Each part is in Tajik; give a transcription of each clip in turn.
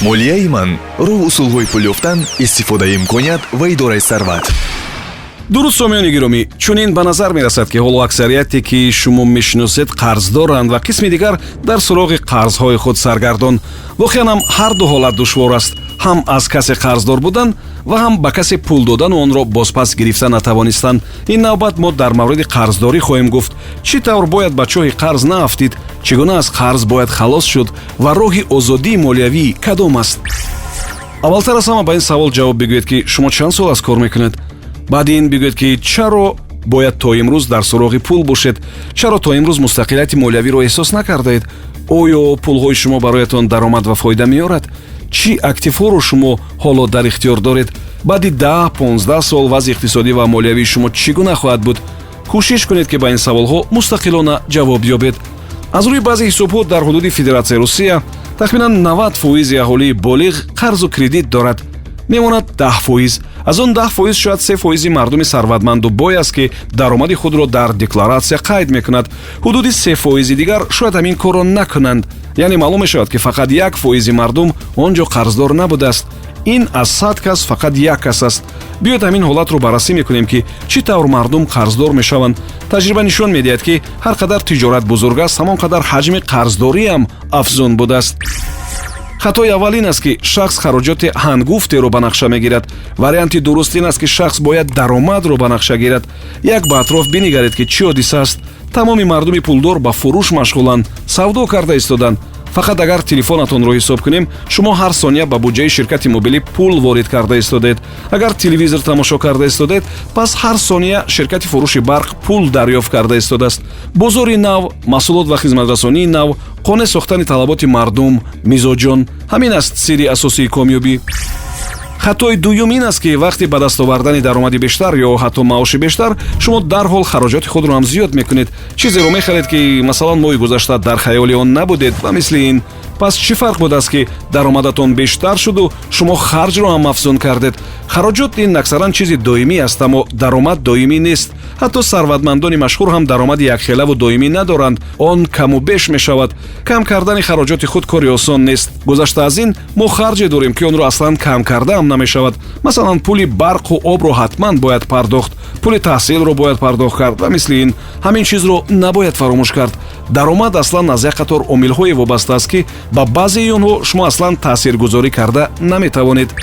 Молияи ман: роҳ, усулҳои пул ёфтан, истифодаи имконият ва идораи сарват. Дуруд, сомиёни гиромӣ! Чунин ба назар мерасад, ки ҳоло аксарияте, ки шумо мешиносед, қарздоранд ва қисми дигар дар суроғи қарзҳои худ саргардон. Воқеан ҳам ҳар ду ҳолат душвор аст: ҳам аз касе қарздор будан ва ҳам ба касе пул додану онро бозпас гирифта натавонистан. Ин навбат мо дар мавриди қарздорӣ хоҳем гуфт. Чӣ тавр бояд ба чоҳи қарз наафтид, чӣ гуна аз қарз бояд халос шуд ва роҳи озодии молиявӣ кадом аст? Аввалтар аз ҳама ба ин савол ҷавоб бигӯед, ки шумо чанд сол аз кор мекунед. Баъди ин бигӯед, ки чаро бояд то имрӯз дар суроғи пул бошед, чаро то имрӯз мустақилияти молиявиро эҳсос накардаед. Оё пулҳои шумо бароятон даромад ва фоида меорад? Чӣ активҳоро шумо ҳоло дар ихтиёр доред? Баъди 10-15 сол вазъи иқтисодӣ ва молиявии шумо чӣ гуна хоҳад буд? Кӯшиш кунед, ки ба ин саволҳо мустақилона ҷавоб ёбед. Аз рӯи баъзе ҳисобҳо, дар ҳудуди Федератсияи Русия тахминан 90 фоизи аҳолии болиғ қарзу кредит дорад. Мемонад 10 фоиз. Аз он 10 фоиз шояд 3 фоизи мардуми сарватманду бой аст, ки даромади худро дар декларатсия қайд мекунад. Ҳудуди 3 фоизи дигар шояд ҳамин корро накунанд. Яъне маълум мешавад, ки фақат 1 фоизи мардум он ҷо қарздор набудааст. Ин аз 100 кас фақат як кас аст. Биёед, ҳамин ҳолатро баррасӣ мекунем, ки чӣ тавр мардум қарздор мешаванд. Таҷриба нишон медиҳад, ки ҳар қадар тиҷорат бузург аст, ҳамон қадар ҳаҷми қарздориам афзун будааст. Хатои аввал ин аст, ки шахс хароҷоти ҳангуфтеро ба нақша мегирад. Варианти дуруст ин аст, ки шахс бояд даромадро ба нақша гирад. Як ба атроф бинигаред, ки чӣ ҳодиса аст. Тамоми мардуми пулдор ба фурӯш машғуланд, савдо карда истоданд. Фақат агар телефонатонро ҳисоб кунем, шумо ҳар сония ба буҷаи ширкати мобилӣ пул ворид карда истодед. Агар телевизор тамошо карда истодед, пас ҳар сония ширкати фурӯши барқ пул дарёфт карда истодааст. Бозори нав, маҳсулот ва хизматрасонии нав, қонеъ сохтани талаботи мардум, мизоҷон — ҳамин аст сирри асосии комёбӣ. Хатои дуюм ин аст, ки вақти ба даст овардани даромади бештар ё ҳатто маоши бештар, шумо дарҳол хароҷоти худро ҳам зиёд мекунед. Чизеро мехаред, ки, масалан, моҳи гузашта дар хаёли он набудед ва мисли ин. Пас чӣ фарқ будааст, ки даромадатон бештар шуду шумо харҷро ҳам афзун кардед? Хароҷот ин аксаран чизи доимӣ аст, аммо даромад доимӣ нест. Ҳатто сарватмандони машҳур ҳам даромади якхелаву доимӣ надоранд, он каму беш мешавад. Кам кардани хароҷоти худ кори осон нест. Гузашта аз ин, мо харҷе дорем, ки онро аслан кам кардаам намешавад. Масалан, пули барқу обро ҳатман бояд пардохт, пули таҳсилро бояд пардохт кард ва мисли ин. Ҳамин чизро набояд фаромӯш кард. Даромад аслан аз як қатор омилҳое вобаста аст, ки ба баъзеи онҳо шумо аслан таъсиргузорӣ карда наметавонед.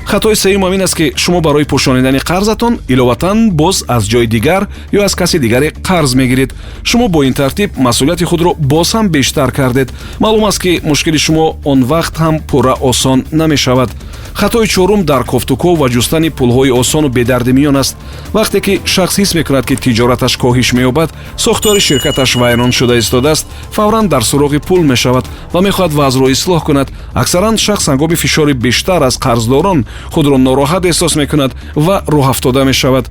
Хатои сеюмам ин аст, ки шумо барои пӯшонидани қарзатон иловатан боз аз ҷои дигар ё аз каси дигаре қарз мегиред. Шумо бо ин тартиб масъулияти худро боз ҳам бештар кардед. Маълум аст, ки мушкили шумо он вақт ҳам пурра осон намешавад. Хатои чорум дар кофтуков ва ҷустани пулҳои осону бедарди миён аст. Вақте ки шахс ҳис мекунад, ки тиҷораташ коҳиш меёбад, сохтори ширкаташ вайрон шуда истодааст, фавран дар суроғи пул мешавад ва мехоҳад вазъро ислоҳ кунад. Аксаран шахс ҳангоми фишори бештар аз қарздорон худро нороҳат эҳсос мекунад ва рӯҳафтода мешавад.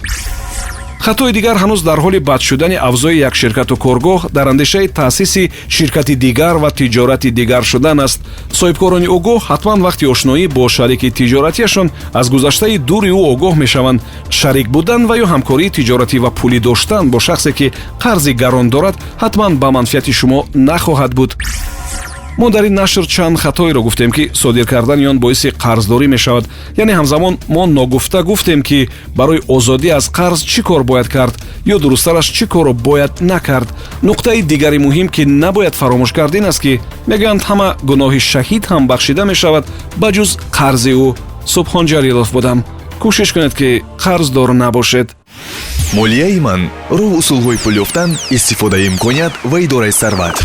Хатои дигар: ҳанӯз дар ҳоли бад шудани авзои як ширкату коргоҳ дар андешаи таъсиси ширкати дигар ва тиҷорати дигар шудан аст. Соҳибкорони огоҳ ҳатман вақти ошноӣ бо шарики тиҷоратиашон аз гузаштаи дури ӯ огоҳ мешаванд. Шарик будан ва ё ҳамкории тиҷоратӣ ва пулӣ доштан бо шахсе, ки қарзи гарон дорад, ҳатман ба манфиати шумо нахоҳад буд. Мо дар ин нашр чанд хатоеро гуфтем, ки содир кардани он боиси қарздорӣ мешавад. Яъне ҳамзамон мо ногуфта гуфтем, ки барои озодӣ аз қарз чӣ кор бояд кард ё дурусттараш, чӣ корро бояд накард. Нуқтаи дигари муҳим, ки набояд фаромӯш кард, ин аст, ки мегӯянд, ҳама гуноҳи шаҳид ҳам бахшида мешавад, ба ҷуз қарзи ӯ. Субҳон Ҷалилов будам. Кӯшиш кунед, ки қарздор набошед. Молияи ман: роҳ, усулҳои пул ёфтан, истифодаи имконият ва идораи сарват.